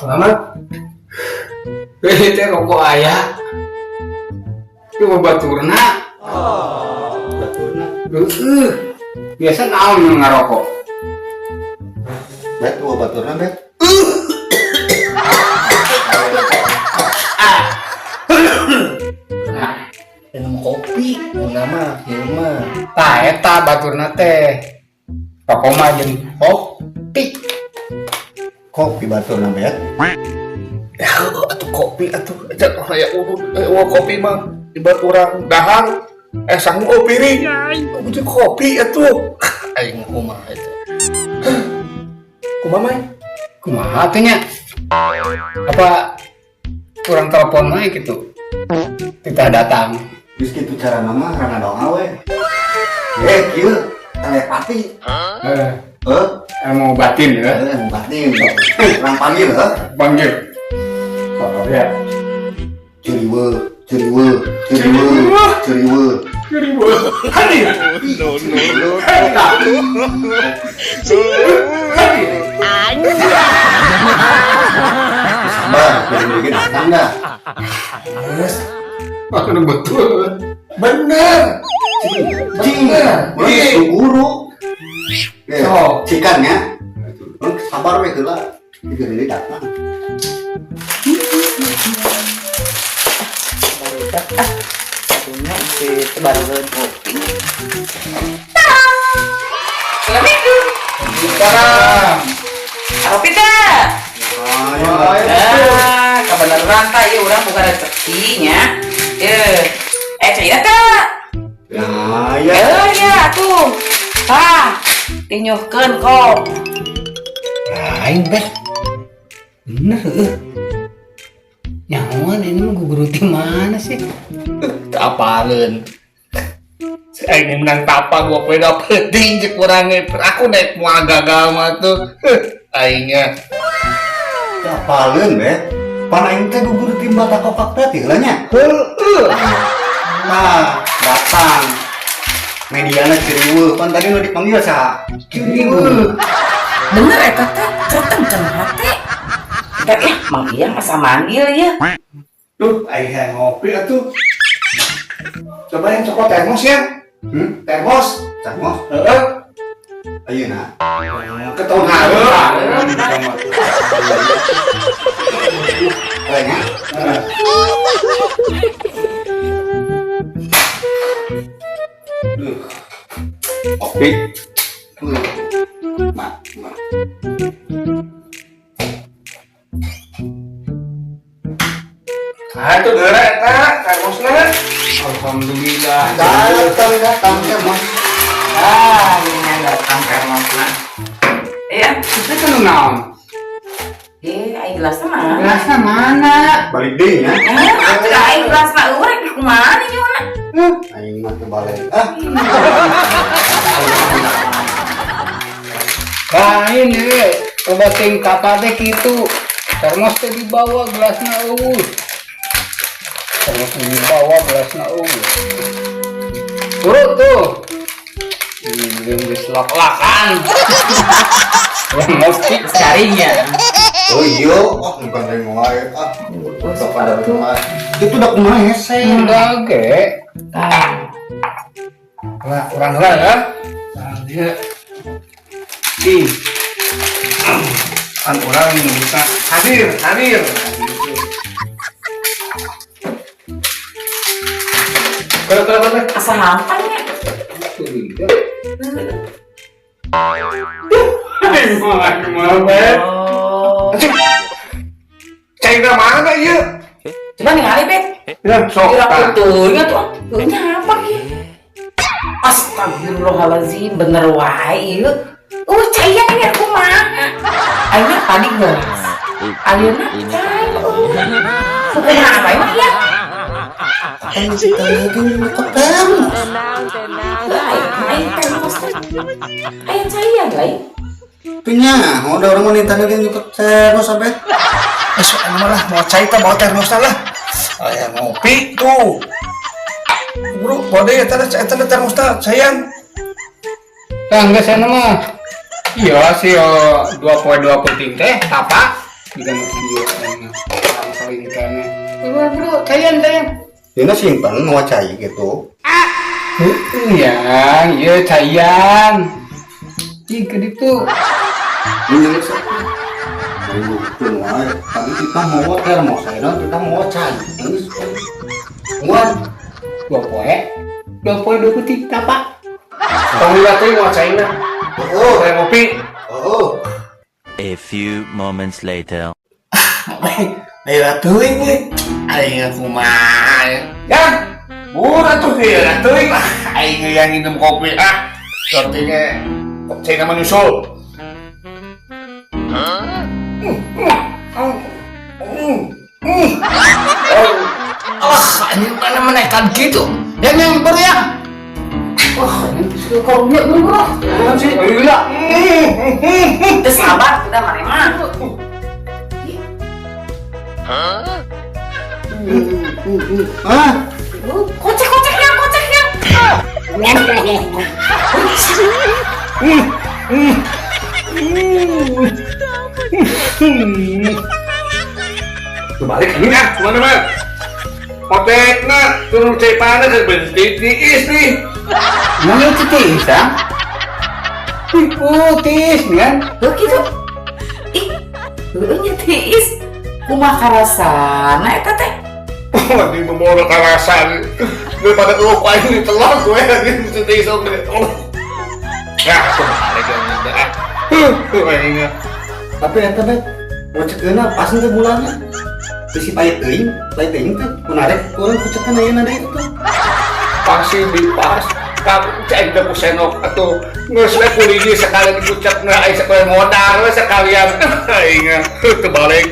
Selamat. Eh, teh rokok aya. Itu baturna. Baturna. Heeh. Biasa naon nu ngarokok? Bet, gua baturna, Bet. Nah, Minum kopi, nama, ieu mah. Tah eta baturna teh. Rokok mah jeung kopi. Kopi baturna, Bet. Ya, atuh kopi atuh. Jatuh aya urut, eueuh kopi mah ibarat urang dahar sangu oh piring. Butuh kopi atuh. Aing kumaha itu. Kumaha, Mai? Kumaha teh nya? Apa kurang telepon mah gitu? Tidak datang. Geus kitu cara nama rana doa we. Eh, kieu telepati. Eh, Heuh, mau batin ya? eh batin. Urang panggil heuh. Panggil. Oh, ya. Curiweuh, curiweuh, curiweuh, curiweuh. Hadir. No, no, no. Sabar, piring dikit datang dah. Wah, udah betul. Bener. Cing, urang geus guru. Eh, So. cikan nya. Urang sabar we heula. Piring deui datang. Barudak ah. Satunya si baru kopi. Assalamualaikum. Sekarang. Apa teh? Ayo, Ah, kebenaran tah ieu urang bukan rezekinya. Eh, cai teh. Ya, ya. Eh, ya atuh. Tah, tinyuhkeun kok. Lain, Beh. Bener, eueuh. Nyawan ini mah guru di mana sih? Apaleun. Si aing menang tapa gua poe da penting cek urang ge. Aku naik moal gagal mah tuh. Aingnya. Apaleun, Bet. Pan aing teh gugur ti batako teh ti heula nya. Heueuh. Nah, datang. Mediana ciriweuh, pan tadi nu dipanggil saha? Ciriweuh. Bener eta teh, kertengkeun hate. Teh eh Mang Iyang asa manggil ya. Duh, aing hayang ngopi atuh. Coba yang cokot termos ya. Hmm? Termos. Termos. Heeh. Ayeuna. Ke tahun hareup. Kayaknya. Duh. Kopi. Mak, mak. Ah, itu geura eta termosna. Alhamdulillah. Datang, datang termos. Ah, ini datang termosna. Iya. Itu kan naon? Eh, aing gelasna mana? Gelasna mana? Balik deui nya. Eh, atuh aing gelasna eueuh rek kumaha nyuna? Aing mah teu balik. Ah, Lain ye, coba ting kata teh kitu. Termos teh dibawa gelasna eueuh. Termos teh dibawa gelasna eueuh. Turut tuh. Ih, geus lak-lakan. Yang ngopi. Carinya. Oh iya, ah bukan dari wae. Ah, udah pada wae. Itu udah kumaha hese. Enggak ge. Ah, Lah, urang heula ya. Nah, dia. Ih. Kan urang bisa hadir, hadir. Kala, kala, kala. Asa hampan nya. Oh. Cairna mana ieu? Coba ningali, Bet. Ya, sok. Kira tah. teuing atuh. Heunya apa ieu? Astagfirullahalazim, bener wae ieu. Caian ini kumaha? Ayeuna tadi gelas. Ayeuna cai. Kumaha apa emang ya? Tenang, tenang. Aing termos. Aing caian lain. Punya, udah orang mau nintanya dia nyuket termos sampai. Sok anu mah lah, mau cai teh bawa termos lah. Aya ngopi tuh. Bro, bawa deui eta eta termos teh caian. Tah geus aya mah. Iya sih, 2.2 penting teh tapa Jika nu kieu aing mah. Saling keneh. Bro, bro, caian, caian. Dina simpen mau cai gitu. Heeh ya, ieu caian. Ih, ke ditu. Minum sih. Wae. Tadi kita mau termos, ayeuna kita mau cai. Geus. Muat. 2 poe. 2 poe 2 peuting tapa. Tong lila teh mau caina. Oh, Saya ngopi. oh. A few moments later. Ayo teuing we. Aing kumaha. Ya, murah tuh ya teuing lah. Aing yang minum kopi ah. Sepertinya caina menyusul. Ah, ini mana menekan gitu. Yang yang baru ya. Wah, ini karunya bro, bro. Bukan sih. Gila. Teu sabar kita mana mah. Ah, Kocek kocek yang kocek yang. Kebalik ini ah, kemana mah? Potekna turun cai panas ke berhenti tiis nih. Emang itu tiis, ah? Ih, oh, tiis, nih kan? Heuh kitu. Ih, heueuh nya tiis. Kumaha karasana eta teh? Wah, di memoro karasan. Daripada lu aing ditelok gue lagi mesti tiis oke. Ya, kebalik yang ini ah. Huh, aing. Tapi eta teh ngocekkeunna pas teh bulannya. Bisi pahit teuing, pahit teuing teh menarik urang kucekkeun ayeuna deui itu. Pasti dipas. Kamu cek ku senok atau geus we kulini sekalian dikucek na aing sekalian modal we sekalian aing kebalik.